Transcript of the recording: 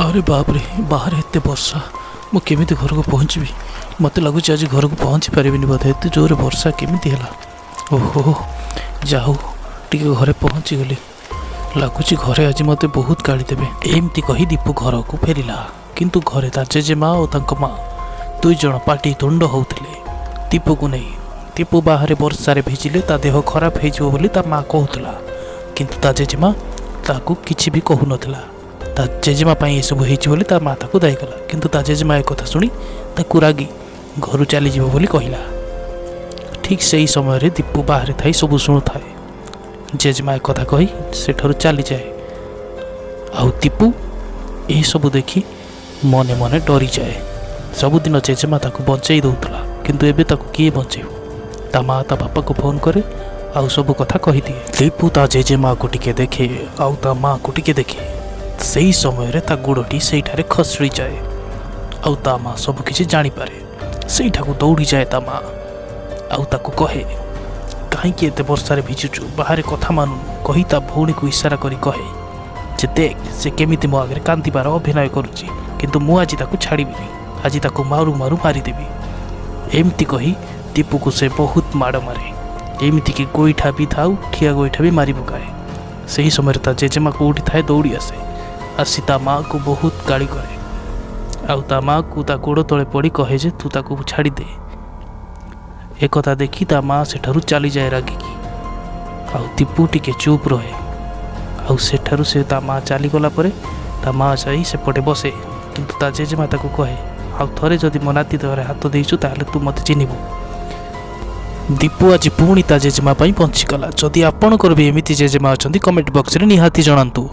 ଆରେ ବାପରେ, ବାହାରେ ଏତେ ବର୍ଷା, ମୁଁ କେମିତି ଘରକୁ ପହଞ୍ଚିବି? ମୋତେ ଲାଗୁଛି ଆଜି ଘରକୁ ପହଞ୍ଚି ପାରିବିନି ବୋଧେ। ଏତେ ଜୋରରେ ବର୍ଷା କେମିତି ହେଲା? ଓହୋ, ଯାଉ ଟିକେ ଘରେ ପହଞ୍ଚିଗଲି। ଲାଗୁଛି ଘରେ ଆଜି ମୋତେ ବହୁତ ଗାଳି ଦେବେ। ଏମିତି କହି ଦୀପୁ ଘରକୁ ଫେରିଲା, କିନ୍ତୁ ଘରେ ତା ଜେଜେମା ଓ ତାଙ୍କ ମା ଦୁଇ ଜଣ ପାଟି ତୁଣ୍ଡ ହେଉଥିଲେ ଦୀପୁକୁ ନେଇ। ଦୀପୁ ବାହାରେ ବର୍ଷାରେ ଭିଜିଲେ ତା ଦେହ ଖରାପ ହେଇଯିବ ବୋଲି ତା ମା କହୁଥିଲା, କିନ୍ତୁ ତା ଜେଜେମା ତାକୁ କିଛି ବି କହୁନଥିଲା। ତା ଜେଜେମା ପାଇଁ ଏସବୁ ହେଇଛି ବୋଲି ତା ମା ତାକୁ ଦାୟୀ କଲା। କିନ୍ତୁ ତା ଜେଜେମା ଏକଥା ଶୁଣି ତାକୁ ରାଗି ଘରୁ ଚାଲିଯିବ ବୋଲି କହିଲା। ଠିକ୍ ସେହି ସମୟରେ ଦୀପୁ ବାହାରେ ଥାଇ ସବୁ ଶୁଣୁଥାଏ। ଜେଜେମା ଏକଥା କହି ସେଠାରୁ ଚାଲିଯାଏ ଆଉ ଦୀପୁ ଏସବୁ ଦେଖି ମନେ ମନେ ଡରିଯାଏ। ସବୁଦିନ ଜେଜେମା ତାକୁ ବଞ୍ଚେଇ ଦେଉଥିଲା, କିନ୍ତୁ ଏବେ ତାକୁ କିଏ ବଞ୍ଚେଇବ? ତା ମା ତା ବାପାକୁ ଫୋନ୍ କରେ ଆଉ ସବୁ କଥା କହିଦିଏ। ଦୀପୁ ତା ଜେଜେମାକୁ ଟିକେ ଦେଖେ ଆଉ ତା ମାକୁ ଟିକେ ଦେଖେ। ସେଇ ସମୟରେ ତା ଗୋଡ଼ଟି ସେଇଠାରେ ଖସଡ଼ି ଯାଏ ଆଉ ତା ମା ସବୁ କିଛି ଜାଣିପାରେ। ସେଇଠାକୁ ଦୌଡ଼ିଯାଏ ତା ମା ଆଉ ତାକୁ କହେ, "କାହିଁକି ଏତେ ବର୍ଷାରେ ଭିଜୁଛୁ? ବାହାରେ କଥା ମାନୁନୁ" କହି ତା ଭଉଣୀକୁ ଇଶାରା କରି କହେ ଯେ, "ଦେଖ, ସେ କେମିତି ମୋ ଆଗରେ କାନ୍ଦିବାର ଅଭିନୟ କରୁଛି। କିନ୍ତୁ ମୁଁ ଆଜି ତାକୁ ଛାଡ଼ିବିନି। ଆଜି ତାକୁ ମାରୁ ମାରୁ ମାରିଦେବି।" ଏମିତି କହି ଦୀପୁକୁ ସେ ବହୁତ ମାଡ଼ ମାରେ। ଏମିତିକି ଗୋଇଠା ବି ଥାଉ, ଠିଆ ଗୋଇଠା ବି ମାରି ପକାଏ। ସେହି ସମୟରେ ତା ଜେଜେମା କେଉଁଠି ଥାଏ ଦୌଡ଼ି ଆସେ। ଆସି ତା ମାଆକୁ ବହୁତ ଗାଳି କରେ ଆଉ ତା ମାଆକୁ ତା ଗୋଡ଼ ତଳେ ପଡ଼ି କହେ ଯେ ତୁ ତାକୁ ଛାଡ଼ିଦେ। ଏକଥା ଦେଖି ତା ମା ସେଠାରୁ ଚାଲିଯାଏ ରାଗିକି ଆଉ ଦୀପୁ ଟିକେ ଚୁପ୍ ରହେ। ଆଉ ସେଠାରୁ ସେ ତା ମା ଚାଲିଗଲା ପରେ ତା ମା ଯାଇ ସେପଟେ ବସେ। କିନ୍ତୁ ତା ଜେଜେମା ତାକୁ କହେ, "ଆଉ ଥରେ ଯଦି ମୋ ନାତି ଦେହରେ ହାତ ଦେଇଛୁ, ତାହେଲେ ତୁ ମୋତେ ଚିହ୍ନିବୁ।" ଦୀପୁ ଆଜି ପୁଣି ତା ଜେଜେମା ପାଇଁ ବଞ୍ଚିଗଲା। ଯଦି ଆପଣଙ୍କର ବି ଏମିତି ଜେଜେମା ଅଛନ୍ତି, କମେଣ୍ଟ ବକ୍ସରେ ନିହାତି ଜଣାନ୍ତୁ।